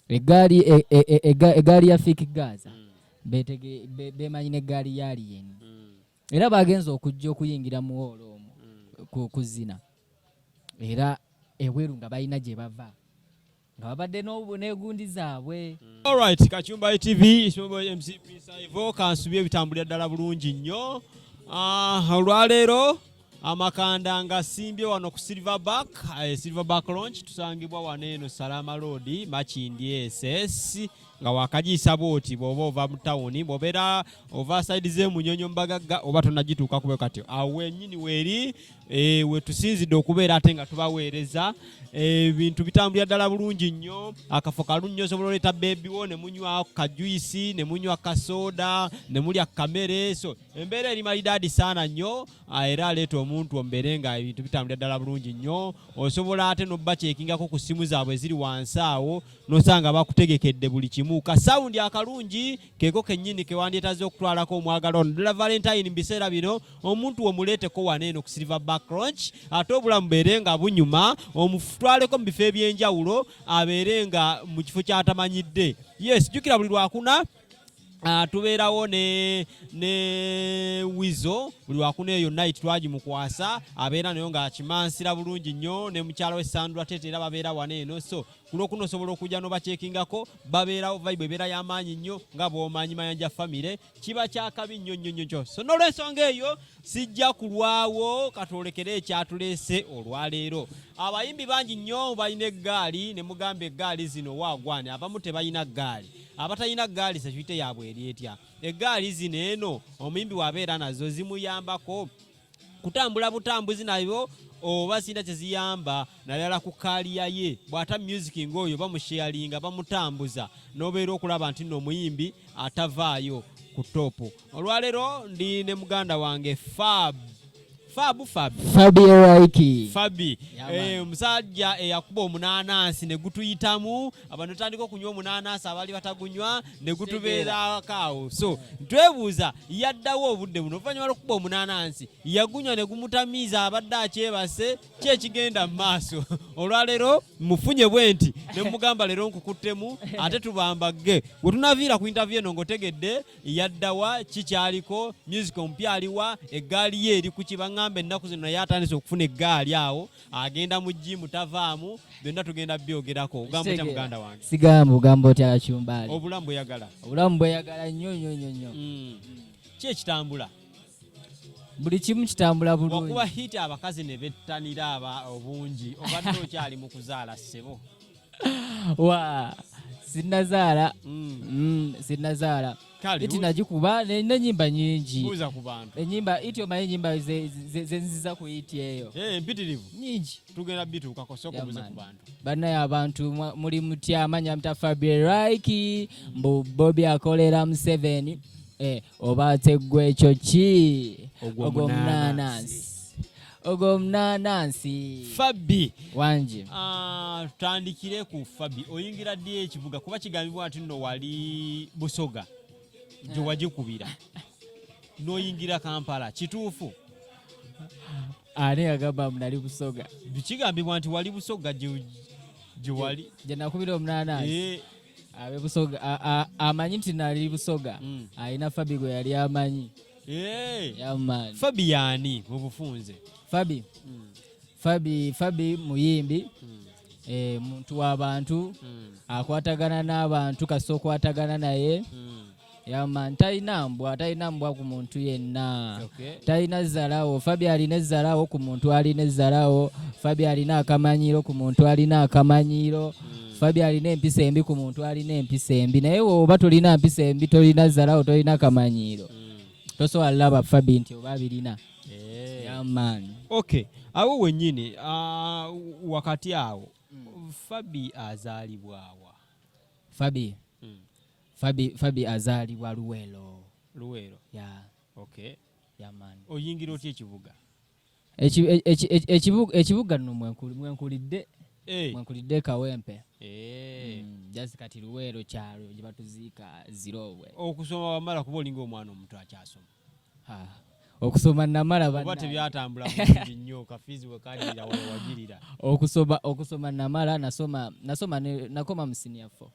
Eggaali eggaali ya Fik Gaza bemanyi n'eggaali ya Alien. Era bagenza okujja okuyingira mu hall omwo kuzina, era ebweru nga balina gye bava nga babadde n'egundi zaabwe. Alright, Kachumba TV, Isombo MCP Saivo, kansubye ebitambulira ddala bulungi nnyo. Olwaleero amakanda nga simbye wano ku Silverback, Silverback Lounge, tusangibwa wano eno Salama Road, Makindye SS, nga wakagiisa bwoti bw'oba ova mu tawuni, bw'obeera ova side z'e Munyonyo Mbagagga oba tonagituuka kube katyo. Awo wennyini weeri we tusinzidde okubeera ate nga tubaweereza. Ebintu bitambulira ddala bulungi nnyo, akafo kalungi nnyo, osobola oleeta baby wo ne munywa ka juice, ne munywa ka soda, ne mulya kamere. So embeera eri malidaadi saana nnyo, era aleeta omuntu ombeere nga ebintu bitambulira ddala bulungi nnyo. Osobola ate n'obbakyekingako ku ssimu zaabwe eziri wansi awo, n'osanga bakutegekedde buli kimu. Ka sound akalungi keeko kennyini ke wandyetaaze okutwalako omwagalwa ono ddala Valentine mu biseera bino, omuntu omuleeteko wano eno ku Silverback Lounge, ate obulamu bubeere nga bunyuma, omutwaleko mu bifo eby'enjawulo, abeere nga mu kifo ky'atamanyidde. Yes, jjukira buli Lwakuna tubeerawo ne Wizo buli Lwakuna, eyo night twagimukwasa, abeera nayo ng'akimansira bulungi nnyo ne mukyala we Sandra Tete, era babeera wano eno. So ku Lwokuna osobola okujja n'obakyekingako, babeerawo, vibe ebeera y'amaanyi nnyo nga bw'omanyi Mayanja family kiba kyakabi nnyo nnyo nnyo nnyo. So n'olwensonga eyo sijja kulwawo, katwolekere ekyatuleese olwaleero. Abayimbi bangi nnyo balina eggaali, ne mugamba eggaali zino waagwani, abamu tebalina ggaali. Abatalina ggaali security yaabwe eri etya? Eggaali zino eno omuyimbi wabeera nazo zimuyambako kutambula butambuzi nayo oba sirina kyeziyamba naddala ku career ye? Bw'ata music ng'oyo bamusharinga, bamutambuza n'obeera okulaba nti nno omuyimbi atavaayo ku top. Olwaleero ndi ne muganda wange Fab Fab Fab. Fabi Raiki. Fabi. Yeah, man. Omusajja eyakuba omunaanansi ne gutuyitamu, abantu tutandika okunywa omunaanansi, abaali batagunywa ne gutubeerako awo. So twebuuza yaddawo obudde buno oluvannyuma lw'okukuba omunaanansi, yagunywa ne gumutamiiza, abadde akyebase ki ekigenda mu maaso? Olwaleero mufunye bwe nti ne mugamba leero nkukuttemu ate tubambagge bwe tunaviira ku interview eno ng'otegedde yaddawa, kikyaliko music omupya aliwa, eggaali ye eri kuki. Baŋŋamba ennaku zino naye atandise okufuna eggaali, awo agenda mu gym tavaamu. Byonna tugenda byogerako. Ogamba otya, Kitegeera. muganda wange? Sigamba, ogamba otya, Kachumbaali? Obulamu bweyagala. Obulamu bweyagala nnyo nnyo nnyo nnyo. Ki ekitambula? Buli kimu kitambula bulungi. Wakuba hit abakazi ne bettanira aba obungi, obadde okyali mu kuzaala, ssebo? Wa, sinnazaala. Sinnazaala. Kale, Hit nagikuba n'ennyimba nyingi. Buuza ku bantu. Enyimba hit, omanyi enyimba ze nziza ku hit eyo? Eh, mpitirivu. Nyingi. Tugenda bituukako, sooka Yeah, obuuze man. ku bantu. Bannaye abantu, muli mutya? Amanya mta Fabi Raiki, mbu Bobi akolera Museveni, oba ate ggwe ekyo ki? Ogwo Ogwo munaanansi. munaanansi, ogwo munaanansi. Fabi. Wangi. Ah, tutandikire ku Fabi. Oyingira ddi ekibuga? Kuba kigambibwa nti nno wali Busoga gye wagikubira n'oyingira Kampala, kituufu? Ani yagamba mbu nali Busoga? Kigambibwa nti wali Busoga gye wali. Gye nakubira omunaanansi? Eh. Abe Busoga amanyi nti nali Busoga alina Fabi gwe yali amanyi. Yeah, man. Fabi yaani mu bufunze? Fabi, Fabi muyimbi, muntu w'abantu, akwatagana n'abantu kasita okwatagana naye. Yeah man, talina mbwa, talina mbwa ku muntu yenna. Talina zzalawo. Fabi alina ezzalawo ku muntu alina ezzalawo. Fabi alina akamanyiiro ku muntu alina akamanyiiro. Fabi alina empisa embi ku muntu alina empisa embi. Naye woba tolina mpisa embi, tolina zzalawo, tolina kamanyiiro, tosobola laba Fabi nti oba abirina. Yeah, man. Okay, awo wennyini, wakati awo Fabi azaalibwawa? Fabi? Fabi azaalibwa Luwero. Luweero. Yeah. Yeah, man. Oyingira otya ekibuga? Ekibuga nno mwenkulidde. Mwenkulidde Kawempe. Just kati Luweero kyalo gye batuziika Zirobwe. Okusoma wamala? Kuba olinga omwana omuto akyasoma. Ha. Okusoma namala. Oba Bannange. Tebyatambula bulungi nnyo, kafiizi we kagirira wewagirira. Okusoma namala, nasoma nakoma mu senior four.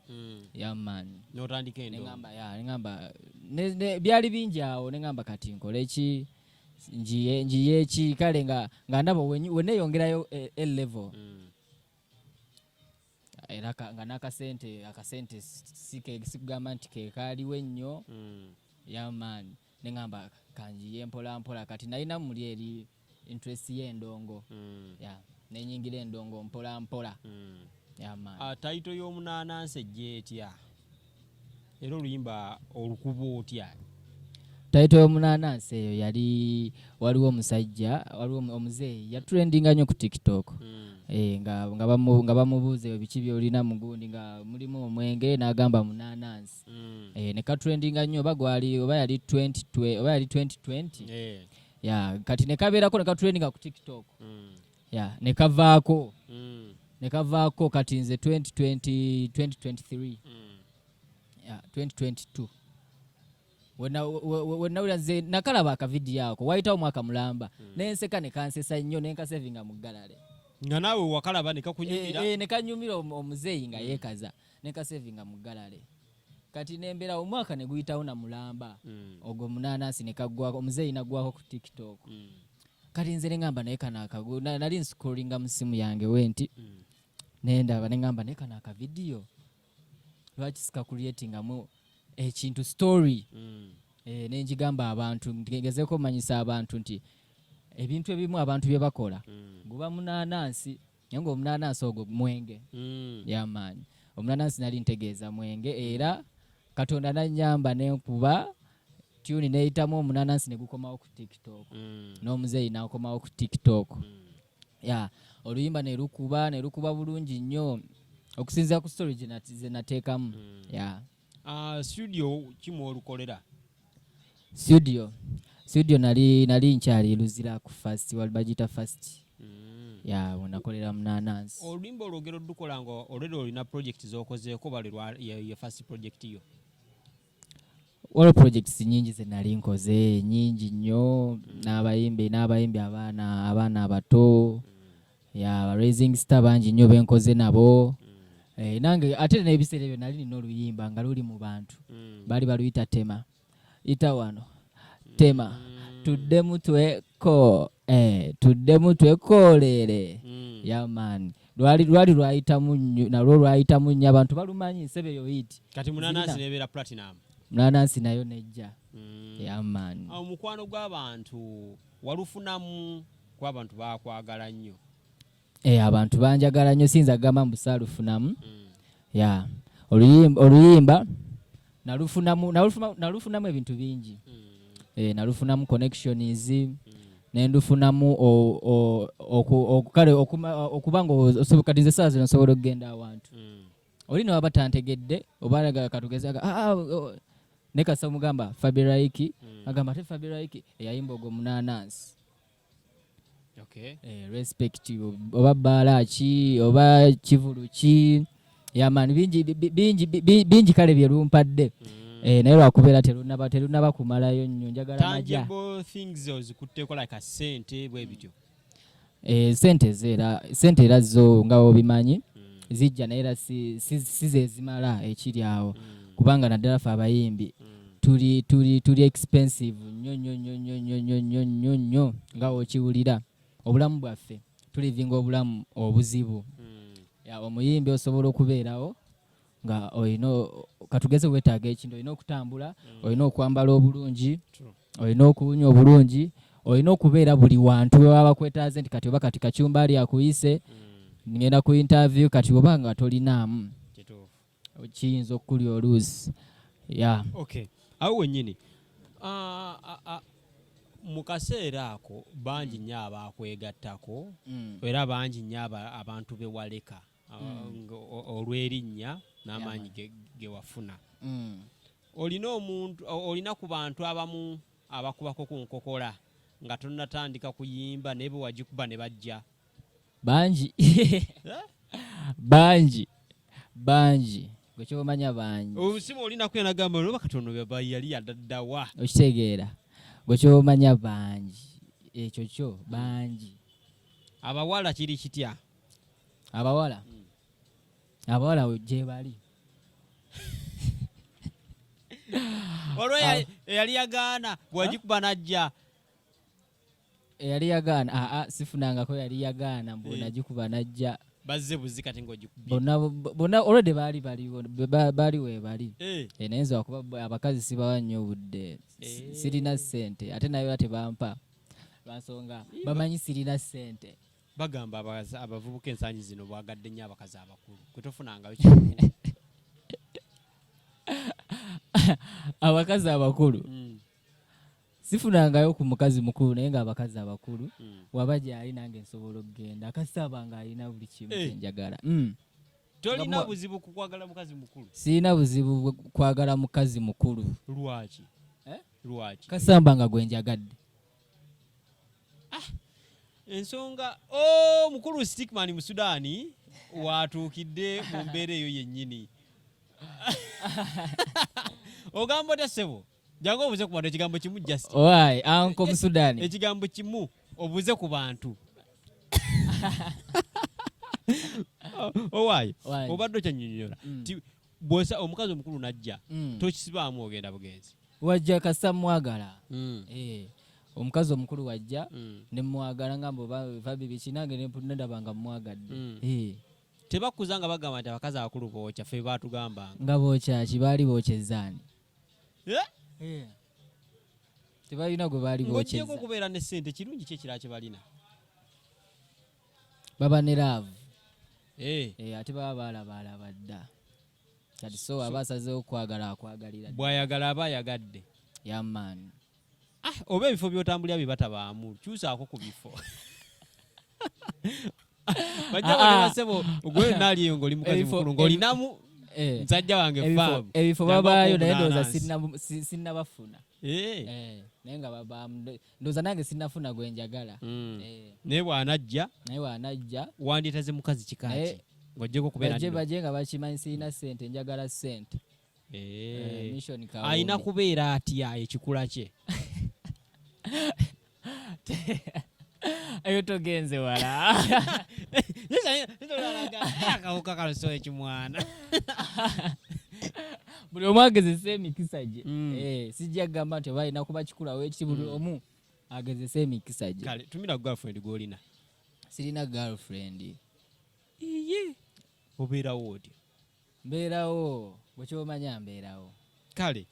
Yeah man. N'otandika endongo. Neŋamba ya neŋamba byali bingi awo, neŋamba kati nkole ki, njiye ki? Kale nga ndaba weneyongerayo A level, era nga n'akasente akasente sikugamba nti kekaaliwo ennyo. Yeah man, neŋamba kanjiye mpola mpola. Kati nalina muli eri interest y'endongo, ya nenyingira endongo mpola mpola. Yeah man. Ah, title y'omunaanansi ejja etya, era oluyimba olukuba otya? Title y'omunaanansi eyo yali, waliwo omusajja, waliwo omuzeeyi yatrendinga nnyo ku TikTok. Eh, nga bamubuuza ebyo biki byolina mu gundi nga mulimu omwenge, n'agamba munaanansi. Eh, ne katrendinga nnyo, oba gwali oba yali 20 oba yali 2020. Ya kati ne kabeerako ne katrendinga ku TikTok, ya ne kavaako, ne kavaako. Kati nze 2020, 2023, ya 2022, wenawulira nze nakalaba akavidiyo ako, wayitawo omwaka mulamba, nenseka ne kansesa nnyo, nenkasevinga mu gallery. Nga naawe wakalaba ne kakunyumira. Eh, eh, ne kanyumira omuzeeyi nga yeekaza, nenkasevinga mu gallery. Kati nembeera omwaka ne guyitawo na mulamba, ogwo munaanansi ne kaggwako, omuzeeyi naggwako ku TikTok. Kati nze neŋŋamba naye kano akagu nali nscrollinga mu simu yange we nti, nendaba, neŋŋamba naye kano akavidiyo lwaki sikakucreatingamu ekintu, story? Eh, nenjigamba abantu, ngezeeko omanyisa abantu nti ebintu ebimu abantu bye bakola guba munaanansi, naye nga omunaanansi ogwo mwenge. Yamaanyi omunaanansi nali ntegeeza mwenge, era Katonda nanyamba nenkuba tune neyitamu omunanansi ne gukomawo ku TikTok, n'omuzeeyi n'akomawo ku TikTok. Ya oluyimba ne lukuba, ne lukuba bulungi nnyo okusinziira ku story ze nateekamu, ya. Ah, studio kimu olukolera? Studio nali nkyali Luzira ku First, wali bagiyita First. Ya wenakolera munanansi. Oluyimba olwogero olukola nga olwedde olina project z'okozeeko, bali ye first project yo? Waliwo projects nyingi ze nali nkoze, nyingi nnyo, n'abayimbi abaana abato, ya ba rising star bangi nnyo benkoze nabo. Eh, nange ate n'ebiseera ebyo nali nina oluyimba nga luli mu bantu, baali baluyita "Tema ita wano tema tuddemu tweko, eh, tuddemu twekoleere". Yeah man, lwali lwayitamu nnyo, nalwo lwayitamu nnyo, abantu balumanyi, nsebe yo hit. Kati munanansi Zirina. Nebeera platinum. Munanansi nayo nejja. Yeah man. Awo omukwano gw'abantu walufunamu, kuba abantu bakwagala nnyo? Eh, abantu banjagala nnyo, siyinza kugamba mbu saalufunamu. Ya oluyimba nalufunamu ebintu bingi. Eh, nalufunamu connections, nendufunamu kale okuba nga kati nze saa zino nsobola okugenda awantu, oli newaba tantegedde oba katugeze aga, "Ah, ah, oh," ne kasa omugamba Fabiraiki, agamba ate Fabiraiki eyayimba ogwo munanansi. Eh, respect, oba bbaala ki oba kivulu ki, yeah man, bingi bingi kale bye lumpadde. Eh, naye lwakubeera terunaba kumalayo nnyo, njagala maja. Tangible things ozikutteko, like sente bwe bityo? Eh, sente zeera, sente era zo nga obimanyi zijja, naye era si ze zimala ekiri awo, kubanga naddala fe abayimbi tuli expensive nnyo nnyo nnyo nnyo nnyo nnyo nnyo nnyo nnyo, nga okiwulira obulamu bwaffe tulivinga obulamu obuzibu. Ya, omuyimbi osobola okubeerawo nga olina, katugeze weetaaga ekintu, olina okutambula, olina okwambala obulungi, olina okuwunya obulungi, olina okubeera buli wantu we baba bakwetaaze nti kati oba kati Kacumba ali akuyise, ngenda ku interview, kati oba nga tolinaamu kiyinza okukulya oluusi, ya. Okay, awo wennyini. Ah, ah, ah, mu kaseera ako bangi nnyo abakwegattako, era bangi nnyo abantu be waleka olw'erinnya n'amaanyi ge wafuna. Olina omuntu, olina ku bantu abamu abakubako ku nkokola nga tonnatandika kuyimba, naye bwe wagikuba ne bajja? Bangi. Eh? Bangi bangi, gwe kyomanya bangi. Obusimu olinaku yanagamba oba katono yali yadaddawa? Okitegeera. Gwe kyomanya bangi, ekyo kyo bangi. Abawala kiri kitya? Abawala, abawala gyebali. Olwo eyali yagaana bwagikuba najja? Eyali yagaana, aa, sifunangako yali yagaana mbu nagikuba najja. Bazze buzi kati ng'ogikubye? Bonna bonna already baali baliwo, baali weebali. Naye nze wakuba abakazi sibawa nnyo obudde. Sirina ssente, ate naye era tebampa lwansonga bamanyi sirina ssente. Bagamba abavubuka ensangi zino bwagadde nnyo abakazi abakulu. Gwe tofunangayo kimu? Abakazi abakulu, sifunangayo ku mukazi mukulu, naye nga abakazi abakulu waba gyali nange nsobola okugenda, akasaba nga alina buli kimu kyenjagala. Tolina buzibu ku kwagala mukazi mukulu? Sirina buzibu kwagala mukazi mukulu. Lwaki? Eh? Lwaki? Kasamba nga gwe njagadde. Ensonga o mukulu Stickman mu Sudaani watuukidde mu mbeera eyo yennyini. Ogamba otya ssebo? Jangu obuuze ku bantu ekigambo kimu just. Owai anko mu Sudaani? Ekigambo kimu obuuze ku bantu. Owaayi, Owaayi. obadde okyannyonnyola ti bw'osa omukazi omukulu najja, tokisibaamu, ogenda bugenzi. Wajja kasita mwagala. Eh, omukazi omukulu wajja ne mwagala nga mbu va bibiki nange nendaba nga mwagadde. Eh. Tebakuza nga bagamba nti abakazi abakulu bookya? Ffe batugambanga. Nga bookyaki? Baali bookyezzaani? Eh? Tebalina gwe baali Ng'ogyeko bookyezza. okubeera ne ssente, kirungi ki ekirala kye balina? Baba ne love. Eh, Eh, ate baba baalabaalaba dda kati, so aba asazeewo okwagala akwagalira dda. Bw'ayagala aba ayagadde. Yeah man. Ah, oba ebifo by'otambulira bye batabaamu, kyusaako ku bifo. Bajja Ah, ah. basebo gwe naali eyo ng'oli mukazi mukulu ng'olinamu Eh, musajja wange faamu. Ebifo Jangu babaayo, naye ndowooza okubunaanansi. sinnabafuna. Eh. Eh, naye nga babaamu, ndowooza nange sinnafuna gwe njagala. Eh, Naye bw'anajja, naye bw'anajja, wandyetaze mukazi kika ki ng'oggyeko okubeera bajje nno? bajje nga bakimanyi sirina ssente, njagala ssente. Eh. Eh, mission kawumbi. Alina kubeera atya, ekikula kye? Eyo togenze wala. Akawuka kaloso ekimwana. Buli omu agezese emikisa gye. Eh, sijja kugamba nti oba alina kuba kikulawo ekiti, buli omu agezese emikisa gye. Kale tumira girlfriend gw'olina. Sirina girlfriend. Iye, obeerawo otya? Mbeerawo, bwe kyomanya mbeerawo. Kale,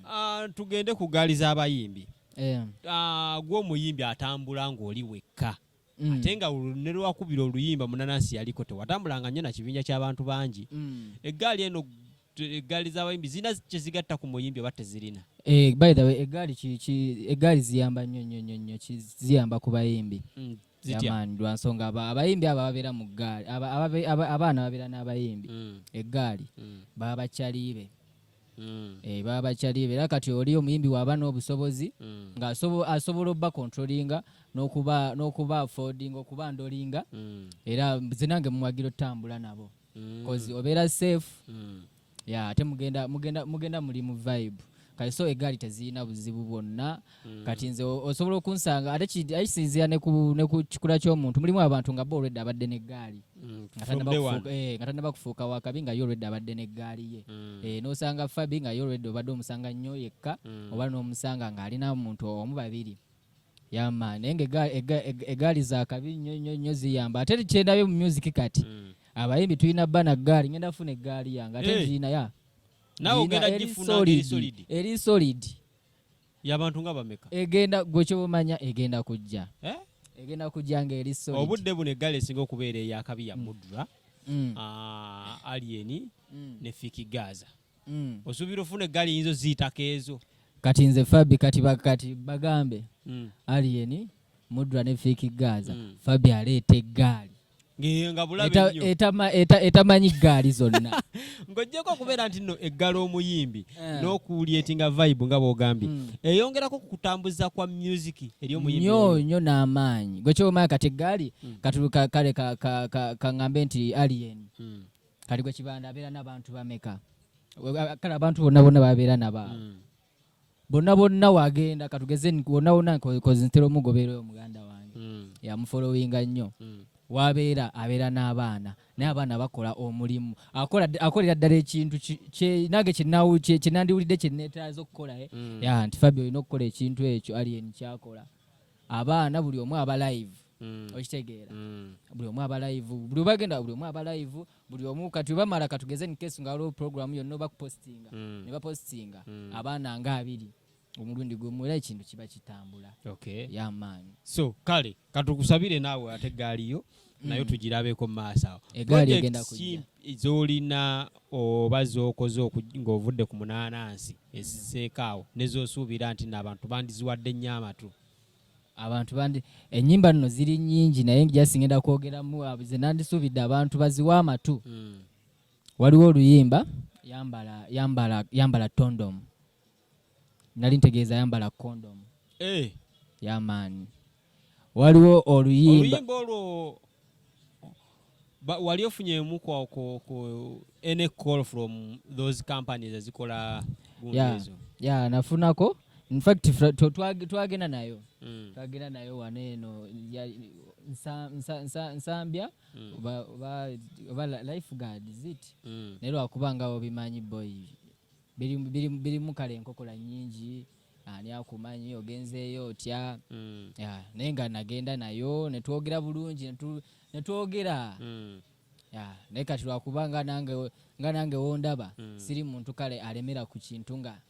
ah, tugende ku gaali z'abayimbi. Eh, Ah, gw'omuyimbi atambula ng'oli wekka, ate nga ne lwakubira oluyimba munanansi yaliko, tewatambulanga nnyo na kibinja ky'abantu bangi. Eggaali eno, eggaali z'abayimbi zirina kyezigatta ku muyimbi oba tezirina? Eh, by the way, eggaali eggaali ziyamba nnyo nnyo nnyo nnyo, ziyamba ku bayimbi. Zitya? Yeah man, lwa nsonga abayimbi abo ababeera mu ggaali, abaana babeera n'abayimbi, eggaali baba bakyaliibe. Eh, baba bakyaliibe, era kati oli omuyimbi waaba n'obusobozi nga asobola obba controllinga n'okuba affordinga okuba ndolinga, era nze nange muwagira otambula nabo 'cause obeera safe. Ya, ate mugenda muli mu vibe. Kale so eggaali tezirina buzibu bwonna. Kati nze osobola okunsanga, ate kisinziira ne ku kikula ky'omuntu. Mulimu abantu nga bo olwedde abadde n'eggaali nga From tannaba day one. Nga tannaba kufuuka wakabi, nga ye olwedde abadde n'eggaali ye. Eh, n'osanga Fabi nga ye olwedde obadde omusanga nnyo yekka, oba n'omusanga ng'alina omuntu omu, babiri. Yeah man, naye nga eggaali za kabi nnyo nnyo nnyo, ziyamba. Ate kyendabye mu music kati, abayimbi tulina bana ggaali. Ngenda funa eggaali yange ate ngirina ya Naawe Ngirina, ogenda eri gifuna ng'eri solid, solid. Eri solid. Y'abantu nga bameka? Egenda, gwe kyobamanya egenda kujja. Eh? Egenda kujja ng'eri solid. Obudde buno eggaali esinga okubeera eyakabi ya Mudra, Alien ne Fik Gaza. Osuubira ofuna eggaali eyinza oziyitako ezo? Kati nze Fabi, kati kati bagambe Alien, Mudra ne Fik Gaza, Fabi aleeta eggaali Nga bulabe nnyo. Etamanyi ggaali zonna. Ng'oggyeko okubeera nti nno eggala omuyimbi n'okucreatinga vibe nga bw'ogambye, eyongerako ku kutambuza kwa music eri omuyimbi nnyo oyo. Nnyo n'amaanyi. Gwe kyomanya kati eggaali kale kaŋŋambe nti Alien, kati gwe kibanda abeera n'abantu bameka? Kale abantu bonna bonna babeera nabo. Bonna bonna wagenda, katugeze wonna wonna, 'cause ntera omugoberera oyo muganda wange, yamufollowinga nnyo. Wabeera abeera n'abaana, naye abaana bakola omulimu, akolera ddala ekintu nange kyenandiwulidde kyeneetaaza okukola, eh. Ya nti Fabi olina okukola ekintu ekyo Alien kyakola. Abaana buli omu aba live, okitegeera? Buli omu aba live, buli bagenda, buli omu aba live, buli omu. Kati bamala, katugeze in case nga waliwo program yonna oba kupostinga, ne bapostinga abaana nga 20 omulundi gumu, era ekintu kiba kitambula. Yamaani. So kale katukusabire naawe ate eggaali yo nayo tugirabeko mu maaso awo. Eggaali egenda Projects kujja. ki z'olina oba z'okoze ng'ovudde ku munaanansi ezizeeko awo nez'osuubira nti n'abantu bandiziwadde nnyo amatu? Abantu bandi, ennyimba nno ziri nnyingi, naye just ngenda kwogeramu ze nandisuubidde abantu baziwe amatu. Waliwo oluyimba yambala, yambala, yambala tondom, nali ntegeeza yambala condom. Yamaani, waliwo oluyimba. Oluyimba olwo wali ofunyemu ku any call from those companies ezikola gundi ezo? Ya, nafunako. In fact twagenda nayo. Twagenda nayo wano eno Nsambya oba lifeguard is it? Naye lwakuba nga obimanyi boy, birimu kale enkokola nnyingi, ani akumanyi, ogenzeeyo otya? Ya, naye nga nagenda nayo netwogera bulungi, netwogera. Ya, naye kati lwakuba nga nange wondaba, siri muntu kale alemera ku kintu nga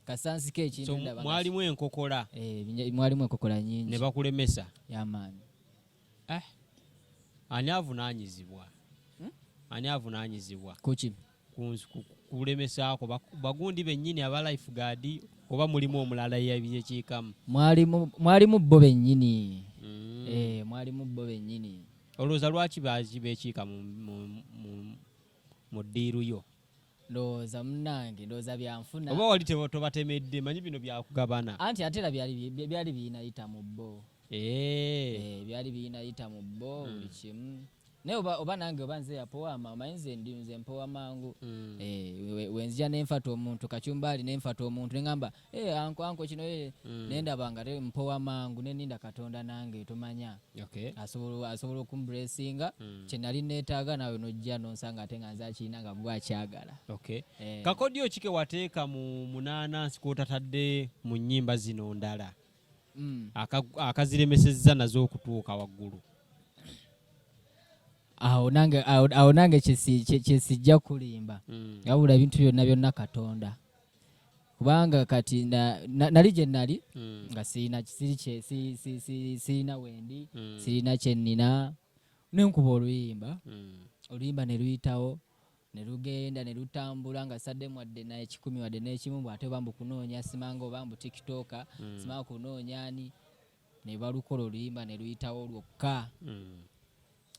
kasansiko ekintu So, ndaba nga mwalimu enkokola? Eh, mwalimu enkokola nnyingi. Ne bakulemesa? Yamaani. Eh, ani avunaanyizibwa? Hmm? Ani avunaanyizibwa? Kuki? Kulemesaako bagundi bennyini aba lifeguard oba mulimu omulala yekiikamu? Mwalimu bo bennyini. Eh, mwalimu bo bennyini. Olowooza lwaki bekiika mu ddiiru yo? Ndowooza munnange, ndowooza byanfuna. Oba wali tobatemedde, manyi bino byakugabana. Anti ate era byali biyinayita mu bo. Eh, byali biyinayita mu bo buli kimu, naye oba nange oba nze yapowama, omanyi nze ndi nze mpowa mangu. Eh, wenzija nenfata omuntu kacumbaali, nenfata omuntu neŋamba, "Eh, anko, anko kino, eh," nendaba nga te mpowa mangu, neninda Katonda nange tomanya. Asobola okumblessinga kye nali neetaaga, naawe nojja nonsanga ate nga nze akirina nga gwe akyagala. Eh. Kakodyo ki ke wateeka mu munaanansi k'otatadde mu nnyimba zino ndala akaziremesezza nazo okutuuka waggulu? Awo nange kyesijja kulimba, wabula ebintu byonna byonna Katonda, kubanga kati nali gye nali nga sirina siri kye- si- si- si- sirina wendi, sirina kyenina, nenkuba oluyimba, oluyimba ne luyitawo ne lugenda ne lutambula nga saddemu wadde na 100 wadde n'ekimu, bw'ate oba mbu kunoonya simanga oba mbu TikToker, simanga kunoonya ani, ne balukola oluyimba ne luyitawo lwokka,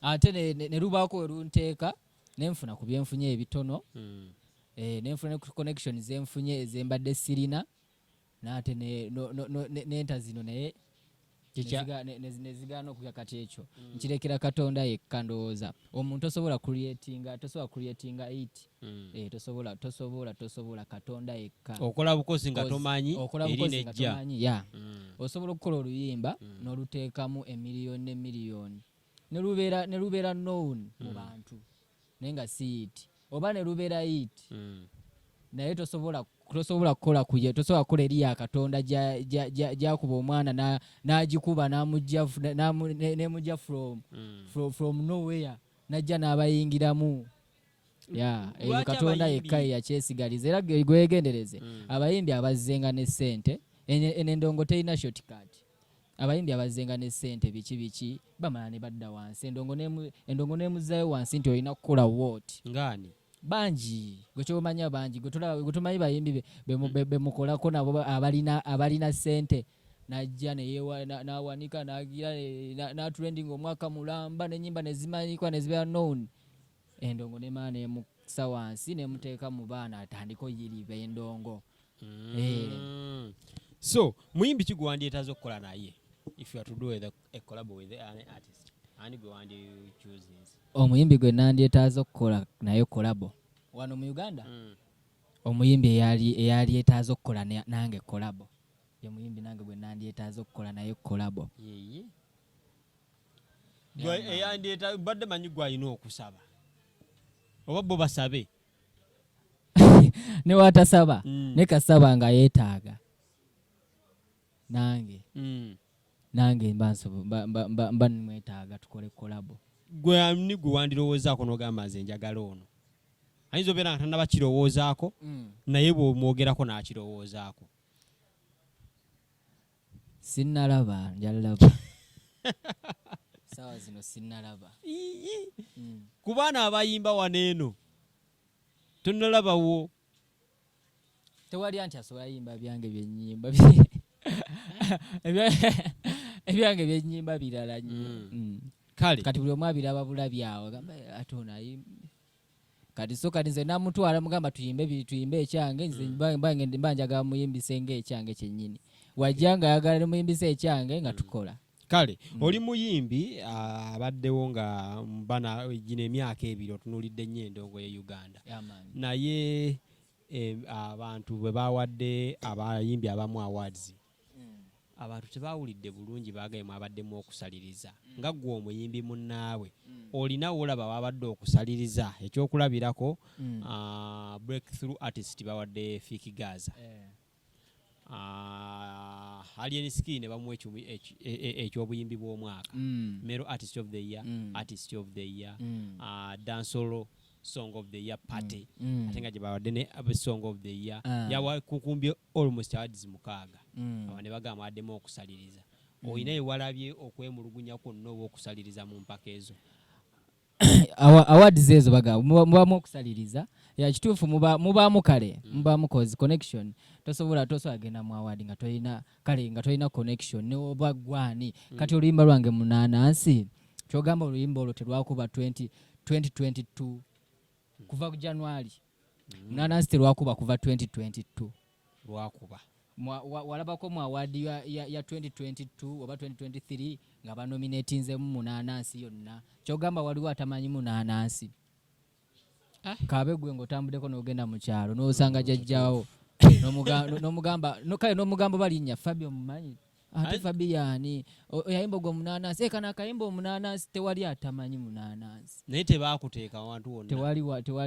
ate ne lubaako we lunteeka nenfuna ku byenfunye ebitono. Eh, nenfuna ne ku connection zenfunye ezembadde sirina, n'ate nenta zino naye nezigaana okuga. Kati ekyo nkirekera Katonda yekka. Ndowooza omuntu tosobola creatinga, tosobola creatinga it. Eh, tosobola, tosobola, tosobola, Katonda yekka. Okola bukozi nga tomanyi okola eri bukozi nga nejja. tomanyi ya. Osobola okukola oluyimba n'oluteekamu emiliyoni n'emiliyoni ne lubeera known mu bantu, naye nga si hit, oba ne lubeera hit, naye tosobola kukola kuye, tosobola kukola eri ya Katonda gyakuba omwana n'agikuba n'amujja from nowhere, najja n'abayingiramu ya ebyo. Lwaki Katonda yekka ye yakyesigaliza. Era gwegendereze abayimbi abazzenga ne ssente, eno endongo terina shortcut. Abayimbi abazzenga ne ssente biki biki bamala ne badda wansi, endongo nemuzzayo wansi nti olina kukola what. Ngaani? Bangi gwe kyomanya, bangi gwe tulaba, gwe tumanyi bayimbi bemukolako nabo abalina ssente, najja n'awanika n'agira n'atrending omwaka mulamba n'ennyimba nezimanyikwa nezibeera known, endongo nemala nemusa wansi nemuteeka mu baana atandika oyiriba endongo. Eh. So muyimbi ki gwe wandyetaaze okukola naye if you are to do a collab with an artist? Ani gwe wandi choosing? Omuyimbi gwe nandyetaaze okukola naye collabo wano mu Uganda? Omuyimbi eyali etaaze okukola nange collabo, ye muyimbi nange gwe nandyetaaze okukola naye collabo. Yeye. Gwe eyandyeta badde manyi gwalina okusaba oba bo basabe. Ne watasaba ne kasaba nga yeetaaga nange nange mba mba nimwetaaga tukole collabo. Gwe ani gwe wandirowoozaako n'ogamba nze njagala ono? Ayinza obeera nga tannaba kirowoozaako, naye bw'omwogerako n'akirowoozaako. Sinnalaba, njalaba saawa zino sinnalaba. Ku baana abayimba wano eno tonnalabawo? Tewali anti asobola yimba byange byennyimba, ebyange byennyimba birala nnyo. Kale. Kati buli omu abiraba bulabi awo, agamba ate ono ayimba. Kati so kati nze namutwala mugamba tuyimbe tuyimbe ekyange, nze mba njagala muyimbise ng'ekyange kyennyini. Wajja nga ayagala ne muyimbise ekyange nga tukola. Kale oli muyimbi abaddewo nga bana gino emyaka 2 otunuulidde nnyo endongo ye Uganda. Naye abantu bwe bawadde abayimbi abamu awards, abantu tebawulidde bulungi, baagaye mwabaddemu okusaliriza. Nga ggwe omuyimbi munnaabwe, olina wolaba wabadde okusaliriza? Ekyokulabirako, breakthrough artist bawadde Fik Gaza, Alien Skin ne bamuwa ekyobuyimbi bw'omwaka, male artist of the year, artist of the year, dancehall song of the year Party, ate nga gye bawadde ne song of the year. Yawakukumbye almost awards 6. Abo ne bagamba mwaddemu okusaliriza. Olina ewalabye okwemulugunya kwonna oba okusaliriza mu mpaka ezo? Awards ezo baga mubamu okusaliriza ya kituufu, mubaamu kale, mubaamu cause connection. Tosobola genda mu award nga tolina kale, nga tolina connection ne oba gwani. Kati oluyimba lwange Munanansi, kyogamba oluyimba olwo telwakuba 2022 kuva ku January? Munanansi telwakuba kuva 2022? Lwakuba. Walabako mu award ya 2022 oba 2023 nga banominatinzemu Munanansi yonna? Kyogamba waliwo atamanyi Munanansi? Kabe gwe ng'otambuddeko n'ogenda mu kyalo n'osanga jjajjaawo n'omugamba kale n'omugamba balinnya Fabio mumanyi ate Fabi yaani yayimba ogwo Munanansi, kana akayimba Omunanansi, tewali atamanyi Munanansi. Naye tebakuteeka wantu wonna.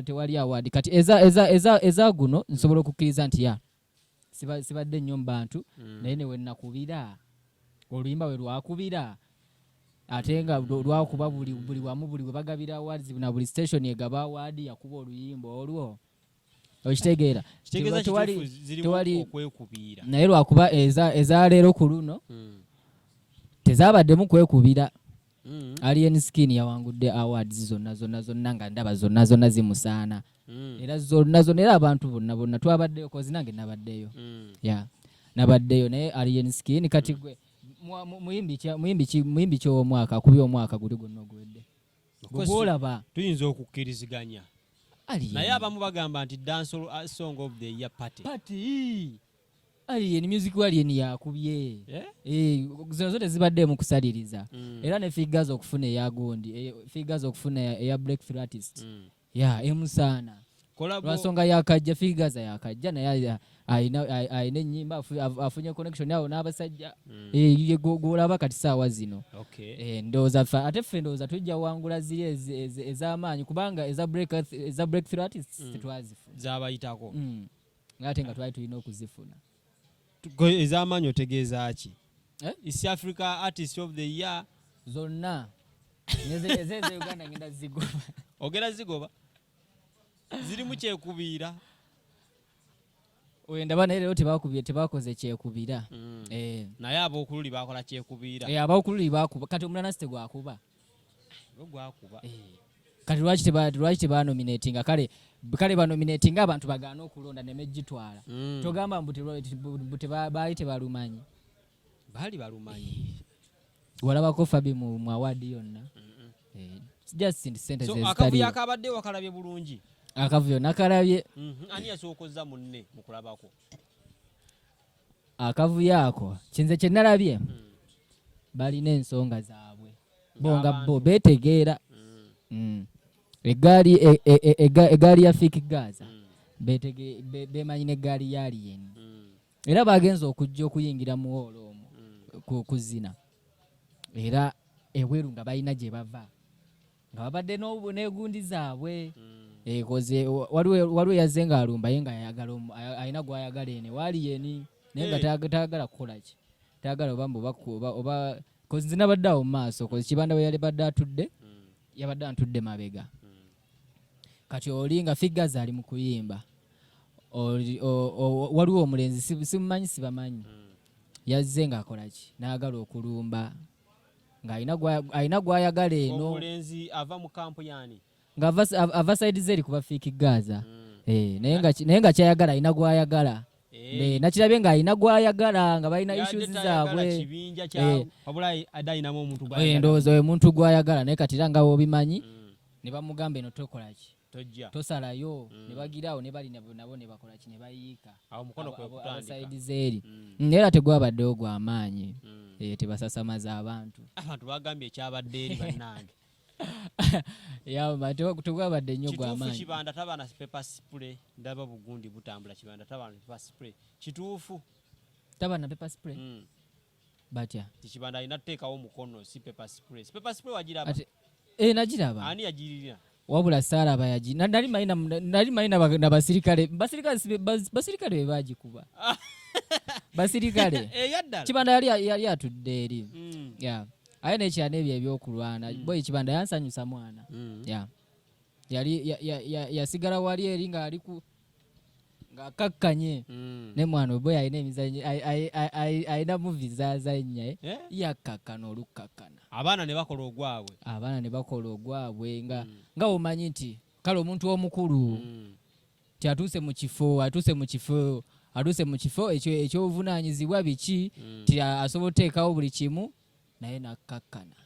Tewali award. Kati eza guno nsobola okukkiriza nti ya sibadde nnyo mu bantu, naye ne wennakubira oluyimba we lwakubira, ate nga lwakuba buli wamu, buli we bagabira awards na buli station egaba award yakuba oluyimba olwo, okitegeera? Kitegeeza kituufu zirimu okwekubiira. Naye lwakuba eza leero ku luno tezabaddemu kwekubira. Alien Skin yawangudde awards zonna zonna zonna, nga ndaba zonna zonna zimusaana. Era zonna zonna, era abantu bonna bonna twabaddeyo, cause nange nabaddeyo. Ya, nabaddeyo. Naye Alien Skin kati gwe muyimbi ki ow'omwaka akubye omwaka guli gwonna oguwedde gwolaba? Tuyinza okukkiriziganya. Alien. Naye abamu bagamba nti dancehall song of the year Party. Party, Alien music wa Alien yakubye. Eh? Eh, zino zo tezibaddeemu kusaliriza. Era ne Fik Gaza okufuna eya gundi, Fik Gaza okufuna eya breakthrough artist, ya emusaana. Lwansonga yakajja, Fik Gaza yakajja, naye alina ennyimba, afunye connection awo n'abasajja. Eh, ye gw'olaba kati saawa zino. Eh, ndowooza ate ffe ndowooza tujja wangula ziri ez'amaanyi, kubanga eza breakthrough artists tetwazifuna. Zabayitako. Ate nga twali tulina okuzifuna. Ez'amaanyi otegeeza ki? Eh? East Africa Artist of the Year? Zonna ezeze Uganda ngenda zigoba. Ogera zigoba, zirimu kyekubiira. Wendaba naye leero tebakubye, tebakoze kyekubira. Eh. Naye ab'okululi bakola kyekubiira. Eh, ab'okululi bakuba. Kati omulala si tegwakuba? Gwe gwakuba. Eh. Kati lwaki tebanominatinga? Kale banominatinga abantu bagaana okulonda nemegitwala. Togamba mbu baali tebalumanyi. Baali balumanyi. Walabako Fabi mu award yonna? Eh, just nti sente So ze akavuyo zitaliyo. Akabadde wakalabye bulungi? Akavuyo nakalabye. Ani yasookozza munne mu kulabako? Akavuyo ako kinze kye nalabye, balina ensonga zaabwe bo nga bo Ng'abantu. beetegeera. Egaali egaali ya Fik Gaza. Bemanyi n'eggaali ya Alien. Era bagenza okujja okuyingira mu hall omwo kuzina, era ebweru nga balina gye bava nga babadde n'egundi zaabwe. 'Cause waliwo yazze ng'alumba ye nga yayagala alina gw'ayagala ene waaliyeni, naye nga tayagala kukola ki, tayagala oba mbu oba 'cause nze nabadde awo mu maaso, 'cause Kibanda we yali badde atudde, yabadde antudde mabega. Kati oli nga Fik Gaza ali mu kuyimba, waliwo omulenzi simumanyi, sibamanyi, yazze ng'akola ki, n'ayagala okulumba ng'alina alina gw'ayagala eno. Omulenzi ava mu camp yani? Nga ava side zeri kuba Fik Gaza. Naye nga kyayagala alina gw'ayagala. Nakirabye ng'alina gw'ayagala nga balina Yadde issues tayagala zaabwe. kibinja kya wabula adde ayinamu omuntu gw'ayagala. Ndowooza oyo muntu gw'ayagala, naye kati era nga wobimanyi ne bamugamba eno tokola ki, Tojja. tosalayo. Ne bagirawo ne bali nabo ne bakola ki, ne bayiika. Awo mukono kwe kutandika. Aba side z'eri. Naye era tegwabaddewo gw'amaanyi. Tebasasamaza abantu. Abantu bagambye ekyabadde eri bannange. Yamba tegwabadde nnyo Kituufu? gw'amaanyi. Kibanda taba na pepper spray. Ndaba bugundi butambula, Kibanda taba na pepper spray, kituufu? Taba na pepper spray? Batya? Ti Kibanda alina tuteekawo omukono, si pepper spray. Si pepper spray wagiraba? Ate nagiraba. Ani yagirina? Wabula saalaba yagi nali manyi nabasirikale basirikale be bagikuba basirikale. Eyaddala. Kibanda yali atudde eri. Yeah. Aye nekyana ebyo ebyokulwana, boy Kibanda yansanyusa mwana. Yeah. Yali yasigala wali eri ng'ali ku ng'akakkanye ne mwana boy alina emizannyo, alina movie zazannya. Eh? Yakkakkana olukkakkana. Abaana ne bakola ogwabwe. Abaana ne bakola ogwabwe nga omanyi nti kale omuntu omukulu ti atuuse mu kifo ekyo ekyobuvunaanyizibwa biki, ti asobola oteekawo buli kimu, naye nakkakkana.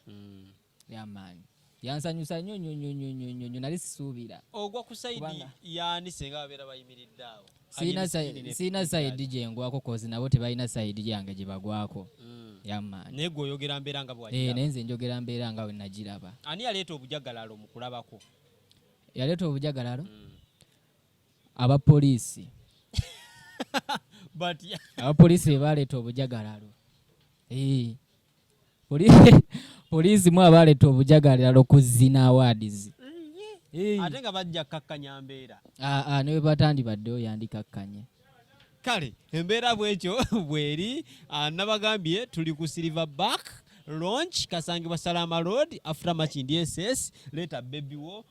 Yamaanyi, yansanyusa nnyo nnyo nnyo nnyo nnyo nnyo nnyo, nali sisuubira. Ogwa ku side Kubanga- yani senga babeera bayimiridde awo? Siina Alien Skin ne siina Fik side gyengwako, 'cause nabo tebalina side yange gye bagwako. Yamaanyi. Naye gwe oyogera mbeera nga bwewagiraba. Naye nze njogera mbeera nga bwe nagiraba. Ani yaleeta obujagalalo mu kulabako? Yaleeta obujagalalo abapoliisi. But Abapoliisi be baleeta obujagalalo. Poliisi mu abaleeta obujagalalo ku Zina Awards. Ate nga bajja kkakkanya mbeera. Ah, ah, ne bwe batandibaddewo yandikakkanye. Kale embeera bwekyo bweri. Nabagambye tuli ku Silver Back Lounge, kasangibwa Salama Road after Makindye SS. Leeta baby wo.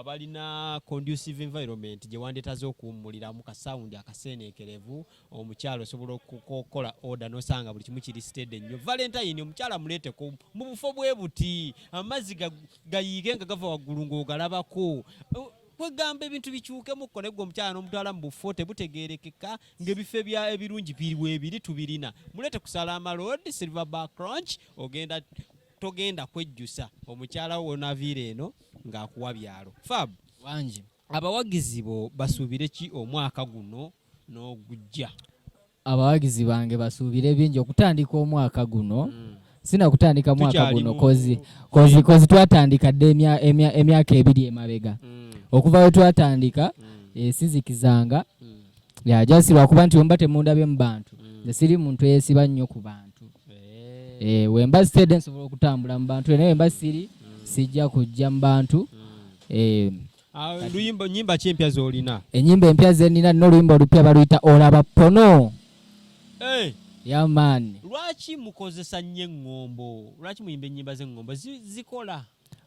Balina conducive environment gye wandeetaze okuwummuliramu, ka sound akaseeneekerevu. Omukyalo osobola okukola order nosanga buli kimu kiri steady nnyo. Valentine omukyala muleeteko mu bufo bwe buti, amazzi gayiike nga gava waggulu ng'ogalabako. Kwegamba ebintu bikyukemukko, naye gwe omukyala n'omutwala mu bufo tebutegeerekeka ng'ebifo ebirungi biri weebiri tubirina. Muleete ku Salama Road, Silver Back Lounge. Ogenda togenda kwejjusa omukyala wo wonaviira eno ng'akuwa byalo. Fab. Wangi. Abawagizi bo basuubire ki omwaka guno n'ogujja? Abawagizi bange basuubire bingi okutandika omwaka guno. Sina kutandika mwaka Tukyali guno, 'cause twatandika dda emyaka 2 emabega. Okuva we twatandika, sizikizanga. Ya just lwakuba nti wemba temundabye mu bantu, nze siri muntu eyesiba nnyo ku bantu. Wemba sitedde nsobola okutambula mu bantu, naye wemba siri sijja kujja mu bantu. Ah, luyimba nyimba ki empya z'olina? Ennyimba empya zenina, nina oluyimba olupya baluyita Olaba Pono. Hey! Yeah, man. Lwaki mukozesa nnyo eŋŋombo? Lwaki muyimba ennyimba z'eŋŋombo? Zikola.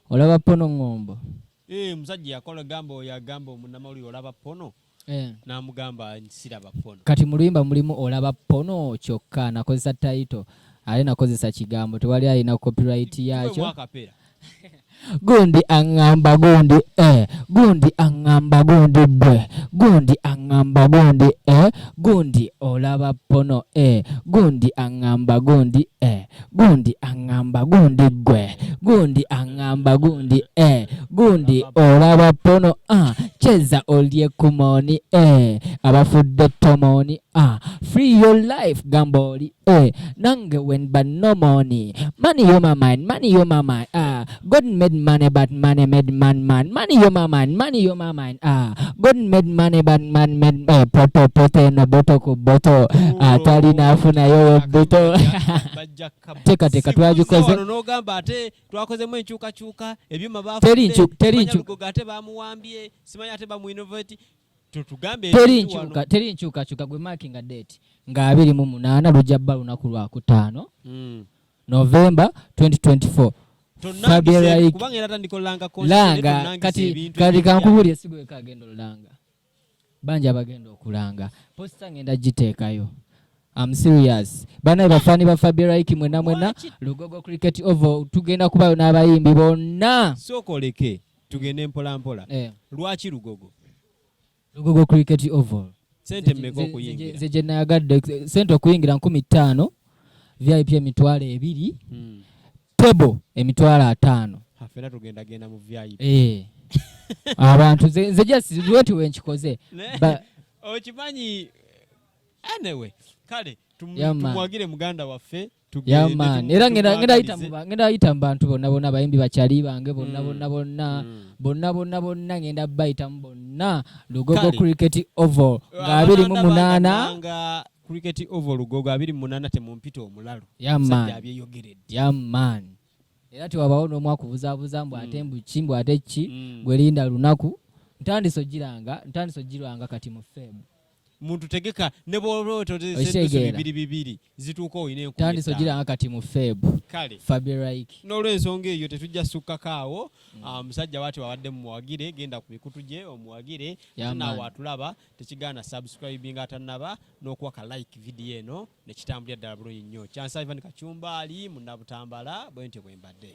Olaba Pono ŋŋombo? Musajja yakola gamba oyo agamba omunnamawulire olaba pono, n'amugamba siraba pono. Kati mu luyimba mulimu Olaba Pono kyokka nakozesa title, ate nakozesa kigambo, tewali alina copyright yakyo. Akapera. Gundi aŋŋamba gundi, gundi aŋŋamba gundi bwe gundi aŋŋamba gundi, gundi olaba pono, gundi aŋŋamba gundi, gundi aŋŋamba gundi gwe gundi aŋŋamba gundi, gundi olaba pono, ah, cheza olye kumoni, abafudde tomoni, ah, free your life gamba oli, nange when but no money, money on my mind, money on my mind, ah, God made made money but money made man man money yo my man money yo my man. Ah, God made money but man made poto poto eno boto ku boto atalina afunayo buto. Bajja kukaba. Teekateeka, Sikuza twagikoze. wano n'ogamba ate twakozemu enkyukakyuka, ebyuma Teri teri bafudde, Lugogo ate bamuwambye, simanyi ate bamuinnovate, tutugambe Teri ebintu wano. nkyuka, teri nkyukakyuka. Gwe markinga date nga 28, lujja bba lunaku lwakutaano, November 2024. Tonnangisa Fabiola kubanga era tandika olanga concert, langa tonnangisa kati ebintu kati ebipya. Kankubulye, sigweka agenda olanga, bangi abagenda okulanga. Poster ngenda giteekayo. I'm serious. Banaye bafaani ba Fabiola Iki mwena mwena, Lwaki? Lugogo Cricket Oval tugenda kubayo n'abayimbi bonna. Sooka oleke tugende mpola mpola. Eh, Lwaki Lugogo? Lugogo Cricket Oval. Sente mmeka okuyingira? Nze gye nayagadde, sente okuyingira 5000, VIP 20,000, table 50,000. Ha, ffenna tugenda genda mu VIP. Eh. Abantu nze just lwenti wenkikoze. Okimanyi, anyway, kale Yeah, man. tumuwagire muganda waffe, tugende Yeah, man. Era ngenda yita tumwagalize. ngenda yita mu bantu bonna bonna, abayimbi bakyali bange bonna, bonna bonna, bonna bonna bonna, ngenda bayitamu bonna. Lugogo Kale. Cricket Oval nga 28. Nga Cricket Oval Lugogo 28, temumpita omulalu. Yeah, Musajja man. abyeyogeredde. Yeah, man. Era tewabawo n'omu akubuzaabuza mbu ate mbu ki, mbu ate ki. Gwe linda lunaku, ntandise ogiranga, ntandise ogirwanga kati mu Feb. Muntu tegeka ne bw'oba otozesa Okitegeera. bibiri bibiri zituuka olina enkumi Ntandise ttaano. ogiranga kati mu Feb. Kale. Fabiola Iki. N'olwensonga eyo tetujja sukkako awo. Ah, musajja waati wabadde mumuwagire, genda ku mikutu gye omuwagire. Yeah, Ate naawe man. atulaba, tekigaana subscribing atannaba n'okuwa ka like video eno nekitambulira ddala bulungi nnyo. Kyansa Ivan Kacumba ali munnabutambala, bwe ntyo bwe mbadde.